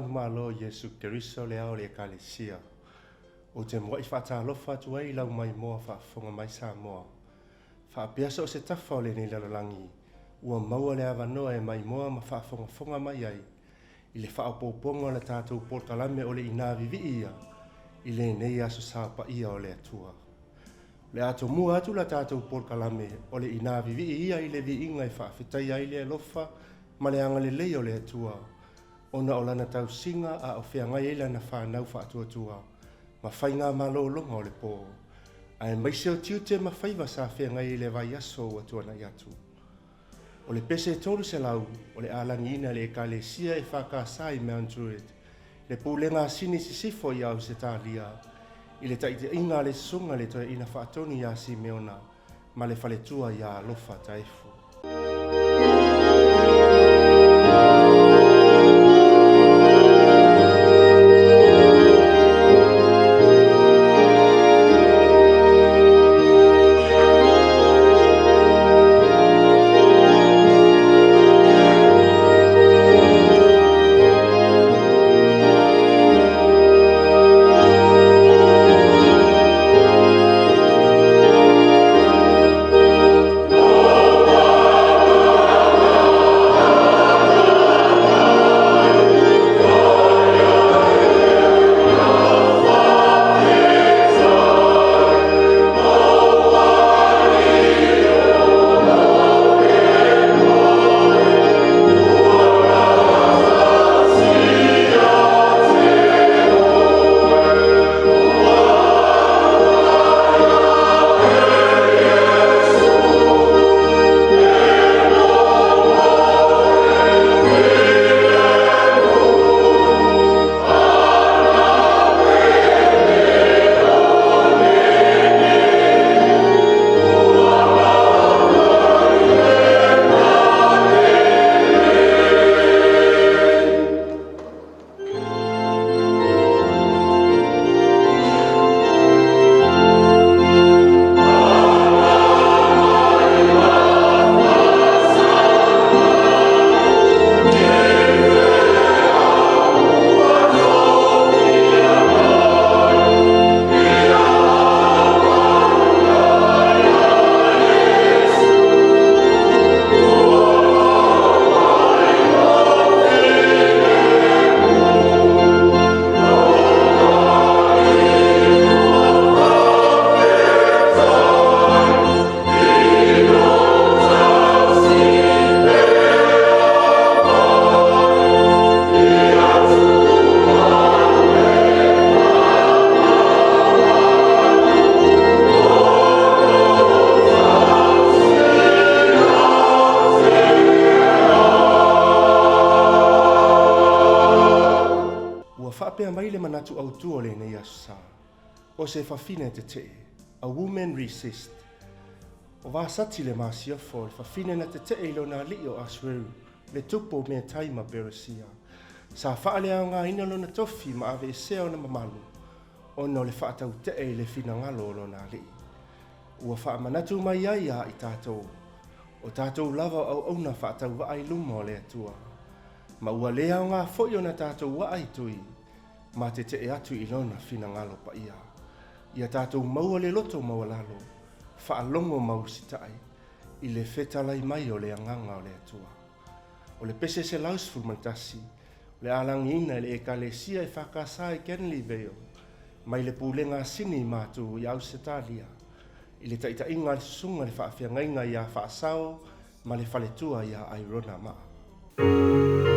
manumalo o Iesu Keriso le Ao o le Ekalesia. Ou te muai faatalofa atu ai i lau maimoa faafofoga mai Samoa. Faapea so o se tafa o lenei lalolagi ua maua le avanoa e maimoa ma faafogafoga mai ai i le faaopoopoga o le tatou polokalame o le Inā Vivii Ia i lenei Aso Sa paia o le Atua. O le a tomua atu la tatou polokalame o le Inā Vivii Ia i le viiga e faafetaia ai le alofa ma le agalelei o le Atua ona o Lana tausiga a o feagai ai Lana fanau faatuatua ma faigamalologa o le po, aemaise o tiute ma faiva sa feagai ai i le vaiaso ua tuanai atu. O le pese 300 o le a lagiina e le Ekalesia EFKS i Mount Druitt, le Pulega a Sini Sisifo i Ausetalia, i le taitaiga a le Susuga i le Toeaina Faatonu ia Simeona ma le faletua ia Alofa Taefu. Ua faapea mai le manatu autu o lenei Aso Sa, o se fafine tetee, a woman resist. O Vasati le masiofo, o le fafine na tetee i lona alii o Asueru, le tupu o Metai ma Peresia. Sa faaleaogaina lona tofi ma aveesea ona mamalu, ona o le faatautee i le finagalo o lona alii. Ua faamanatu mai ai ia i tatou, o tatou lava o auauna faatauvaa i luma o le Atua. Ma ua le aoga foi ona tatou aa i tui ma tetee atu i Lona finagalo paia. Ia tatou maua le loto maualalo, faalogo ma usitai i le fetalai mai o le Agaga o le Atua. O le pese 111, o le a lagiina e le Ekalesia EFKS i Canley Vale, mai le Pulega a Sini i Matu i Ausetalia, i le taitaiga a le Susuga i le Faafeagaiga ia Faasao ma le faletua ia Airona Maa.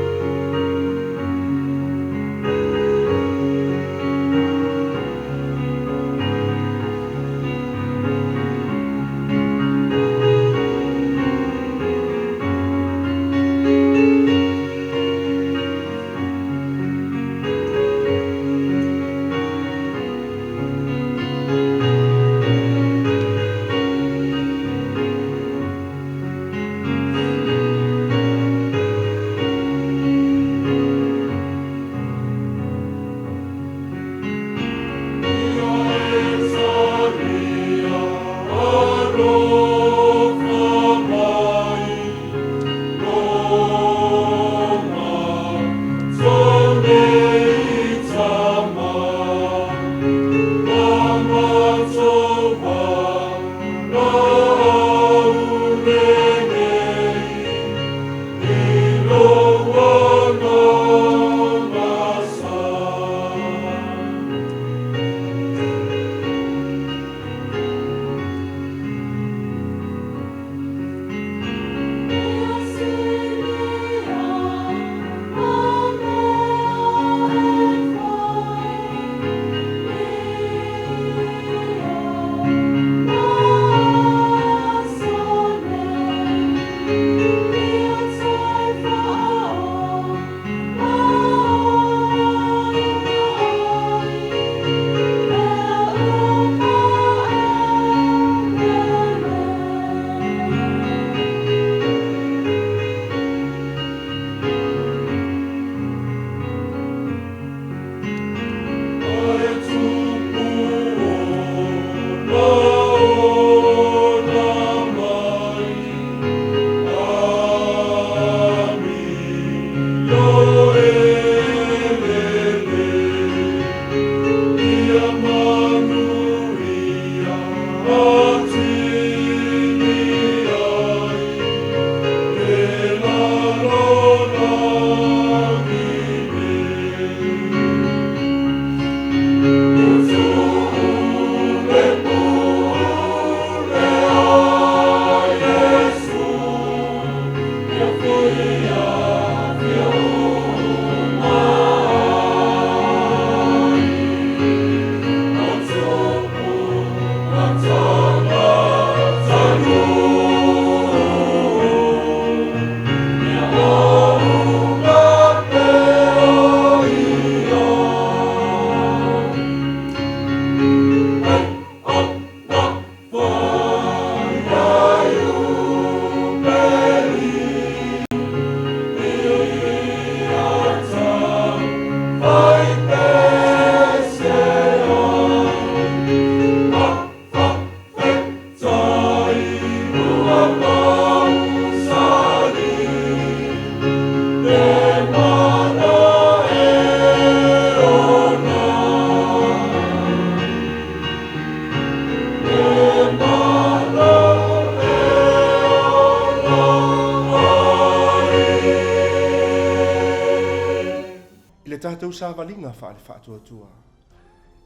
savaliga faale-faatuatua.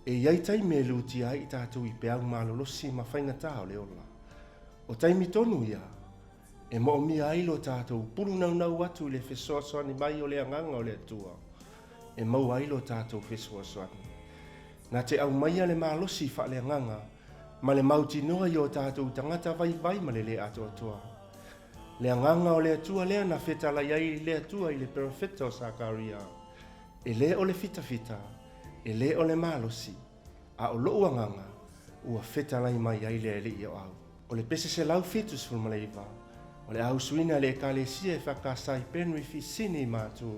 E i ai taimi e lutia ai i tatou i peau malolosi ma faigata o le ola. O taimi tonu ia e moomia ai lo tatou pulunaunau atu i le fesoasoani mai o le Agaga o le Atua e maua ai lo tatou fesoasoani. Na te aumaia le malosi faaleagaga ma le mautinoa i o tatou tagata vaivai ma le lē atoatoa. Le Agaga o le Atua lea na fetalai ai le Atua i le perofeta o Sakaria, E lē o le fitafita, e lē o le malosi, a o loʻu Agaga ua fetalai mai ai le Alii o Au. O le pese 179, o le a usuina e le Ekalesia EFKS i Penrith i Sini i Matu,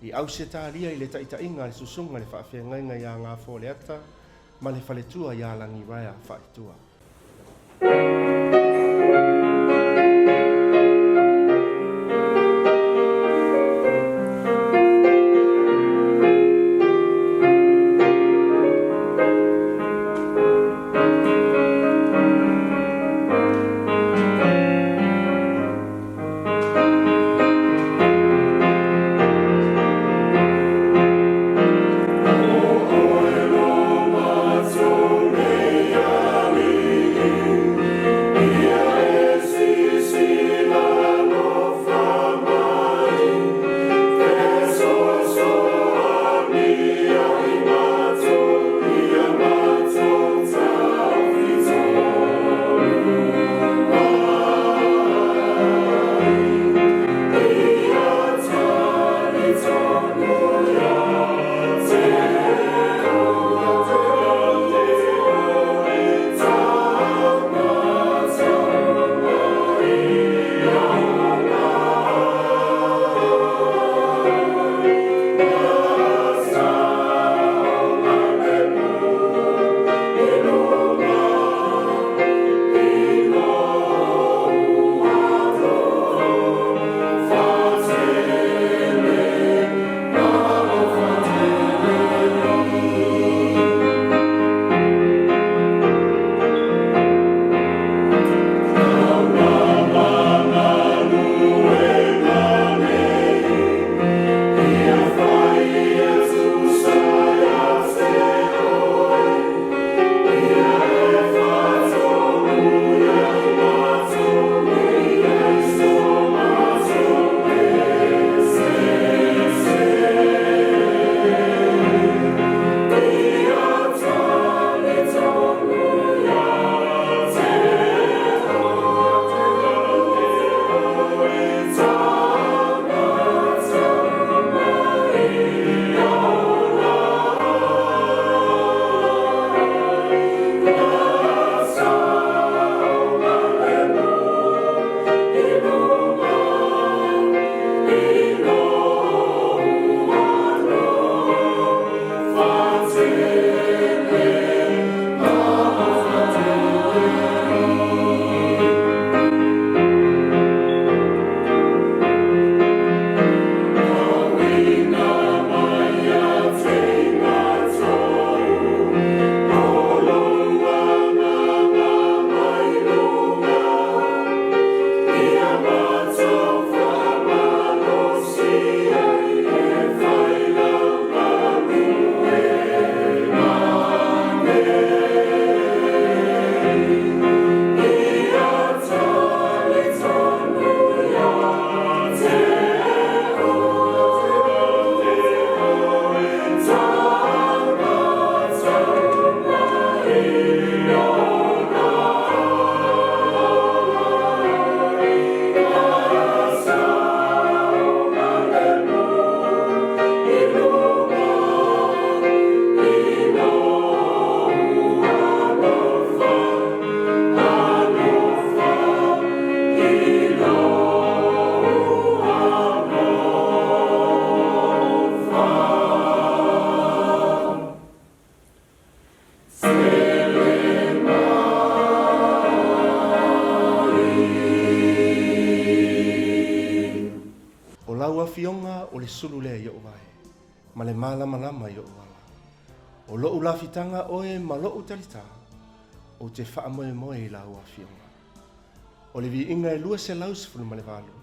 i Ausetalia i le taitaiga a le Susuga i le Faafeagaiga ia Gafoaleata ma le faletua ia Lagiraea Faaitua. O lau Afioga o le sulu lea i o'u vae, ma le malamalama i o'u ala. O lo'u lafitaga oe ma lo'u talitā, ou te faamoemoe i lau Afioga. O le viiga e 218,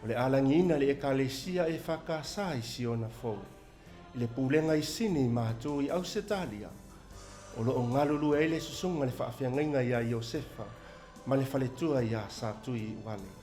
o le a lagiina le Ekalesia EFKS i Siona fou. i le pulega i Sini ma atu i Ausetalia. O lo o galulue ai le susuga i le faafeagaiga ia Iosefa ma le faletua ia Satui Uale.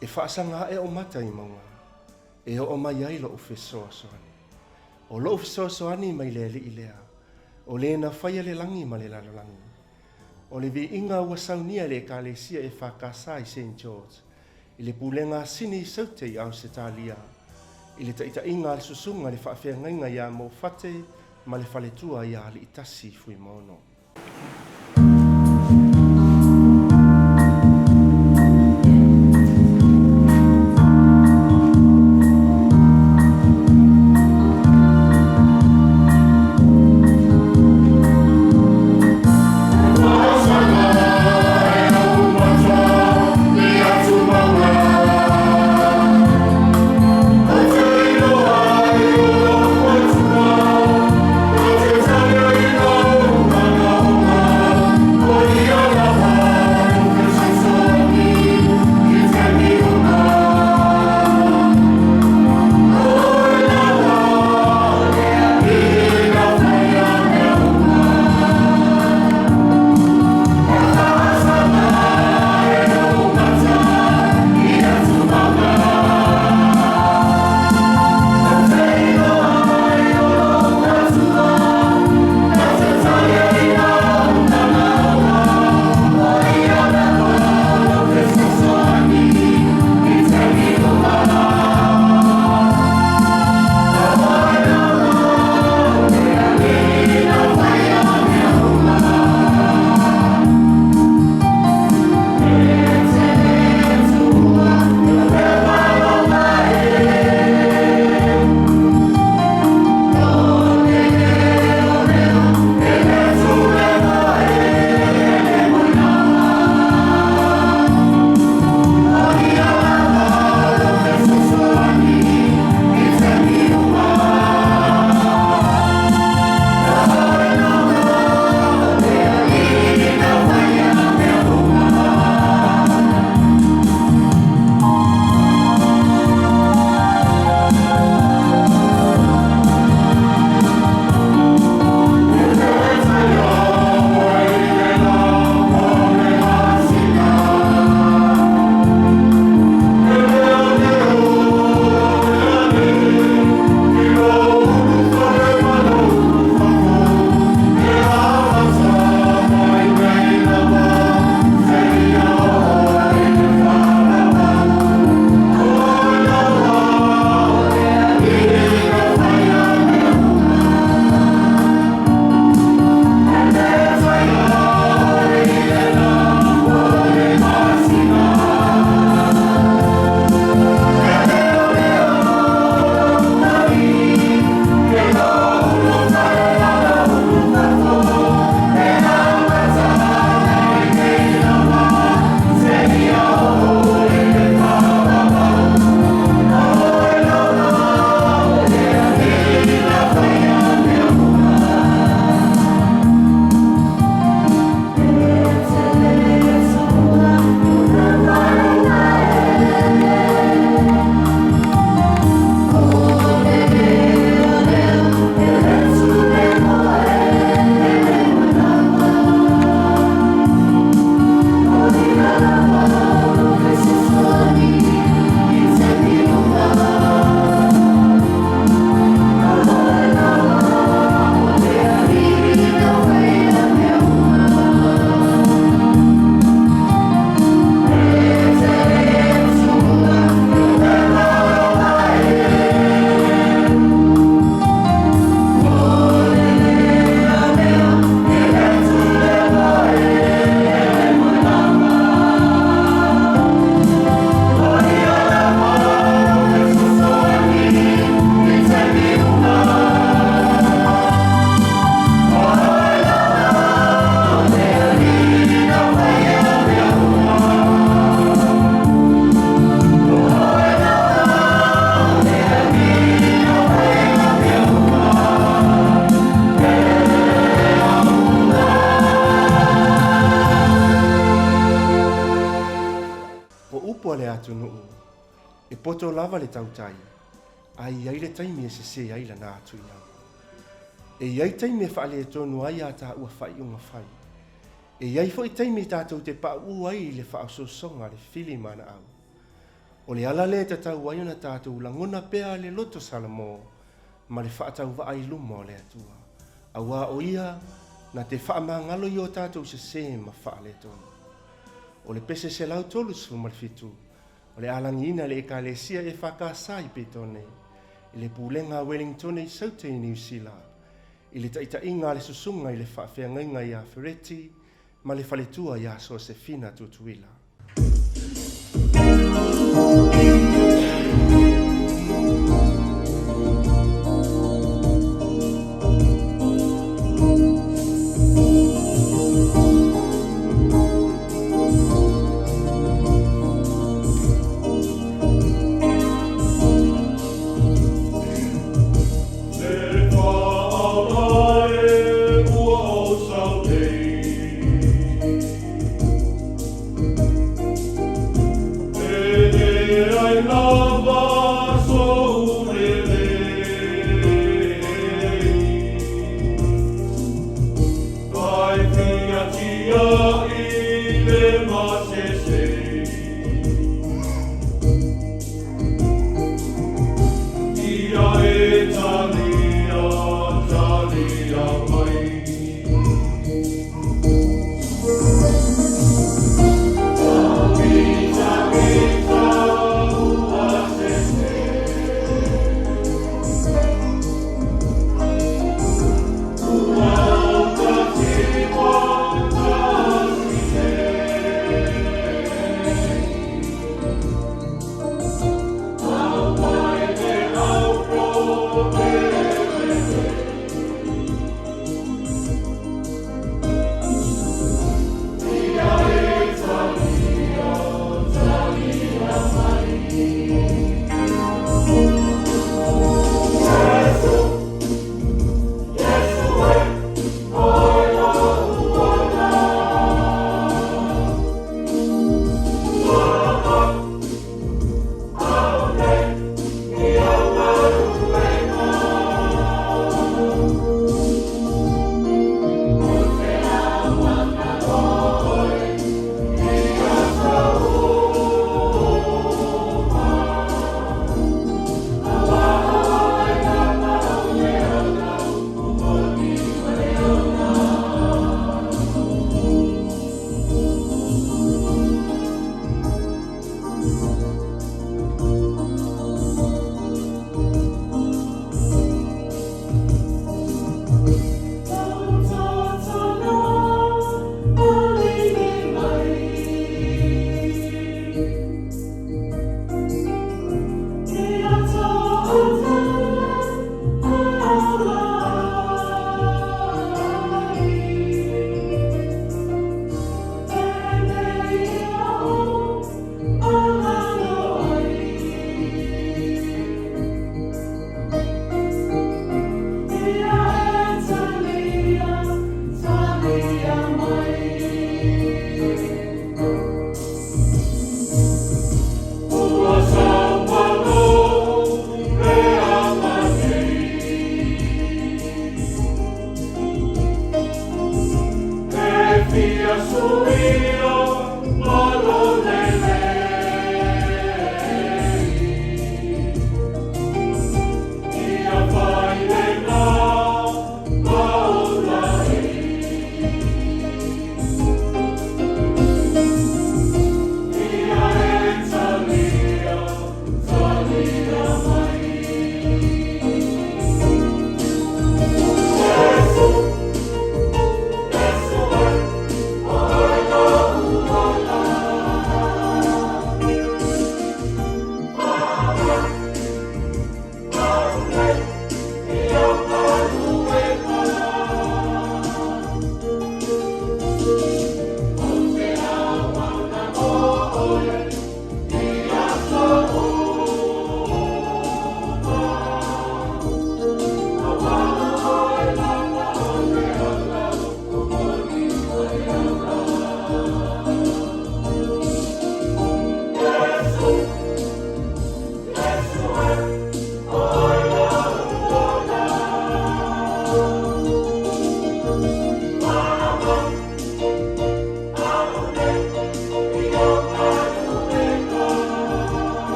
E faasaga ae ou mata i mauga, e oo mai ai lo'u fesoasoani. O lo'u fesoasoani mai le Alii lea, o le na faia le lagi ma le lalolagi. O le viiga ua saunia e le Ekalesia EFKS i Saint George, i le pulega a Sini i Saute i Ausetalia, i le taitaiga a le susuga i le faafeagaiga ia Mofate ma le faletua ia Aliitasi Fuimaono. le atunuu, e poto lava le tautai, a i ai le taimi e sesē ai lana atuiama. E i ai taimi e faaletonu ai a taua faaiuga fai. E i ai foi taimi tatou te pauu ai i le faaosoosoga a le fili ma ana au. O le ala lea e tatau ai ona tatou lagona pea le loto Salamo ma le faatauvaa i luma o le Atua, auā o Ia na te faamagalo i o tatou sesē ma faaletonu. O le pese 137, o le alagiina e le Ekalesia EFKS i Petone, i le Pulega a Welingtone i Saute i Niu Sila, i le taitaiga a le Susuga i le Faafeagaiga ia Fereti ma le faletua ia Sosefina Tutuila.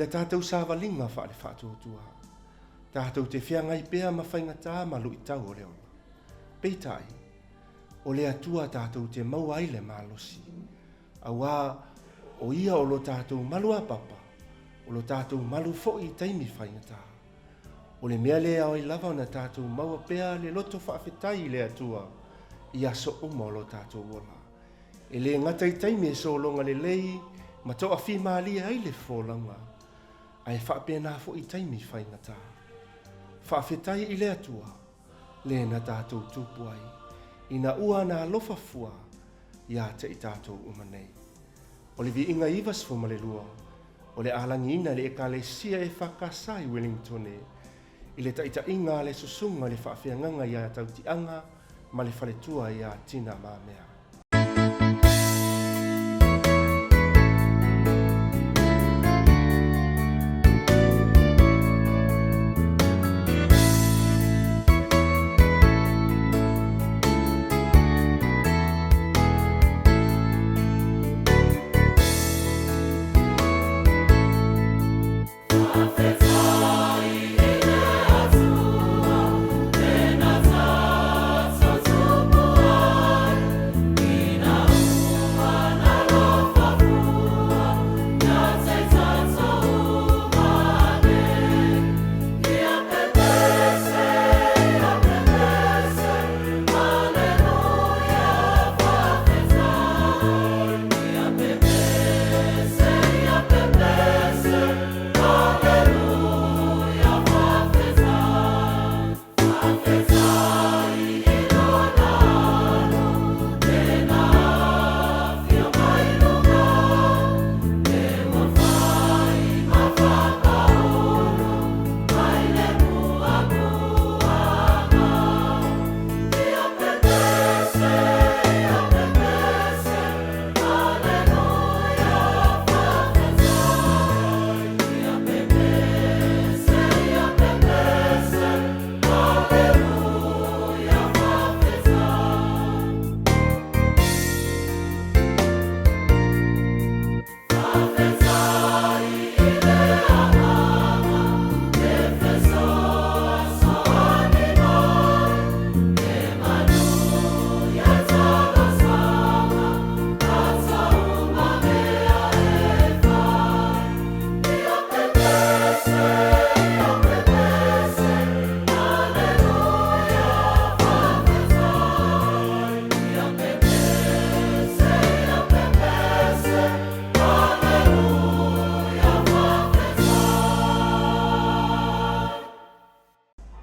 tatou savaliga faale-faatuatua, tatou te feagai pea ma faigata ma luitau o le ola. Peitai, o le Atua tatou te maua ai le malosi, auā o Ia o lo tatou maluapapa, o lo tatou malu foi i taimi faigata. O le mea lea e ao ai lava ona tatou maua pea le loto faafetai i le Atua i aso uma o lo tatou ola. E le gata i taimi e sologa lelei ma toafimalie ai le folauga, ae faapena foi i taimi faigata. Faafetai i le Atua, le na tatou tupu ai, ina ua na alofa fua ia te i tatou uma nei. O le viiga 92, o le alagiina e le Ekalesia EFKS i Wellingtone, i le taitaiga a le Susuga i le Faafeagaga ia Tautiaga ma le Faletua ia Tina Mamea.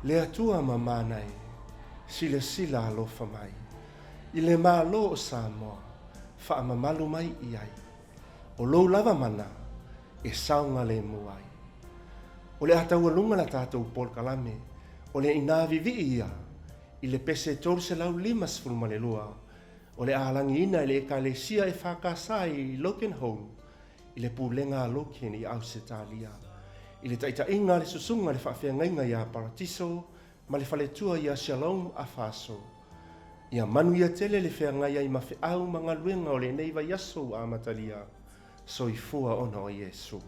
Le Atua mamana e, silasila alofa mai i le Malo o Samoa, faamamalu mai i ai. O lou lava mana e saogalemu ai. O le a taualuga la tatou polokalame, o le inā vivii ia i le pese 352 o le a alagiina e le Ekalesia EFKS i Loganholme i le Pulega a Logan i Ausetalia, i le taitaiga a le Susuga i le Faafeagaiga ia Paratiso ma le Faletua ia Shalom Afaso. Ia manuia tele le feagai ai ma feau ma galuega o lenei vaiaso ua amatalia. Soifua ona o Iesu.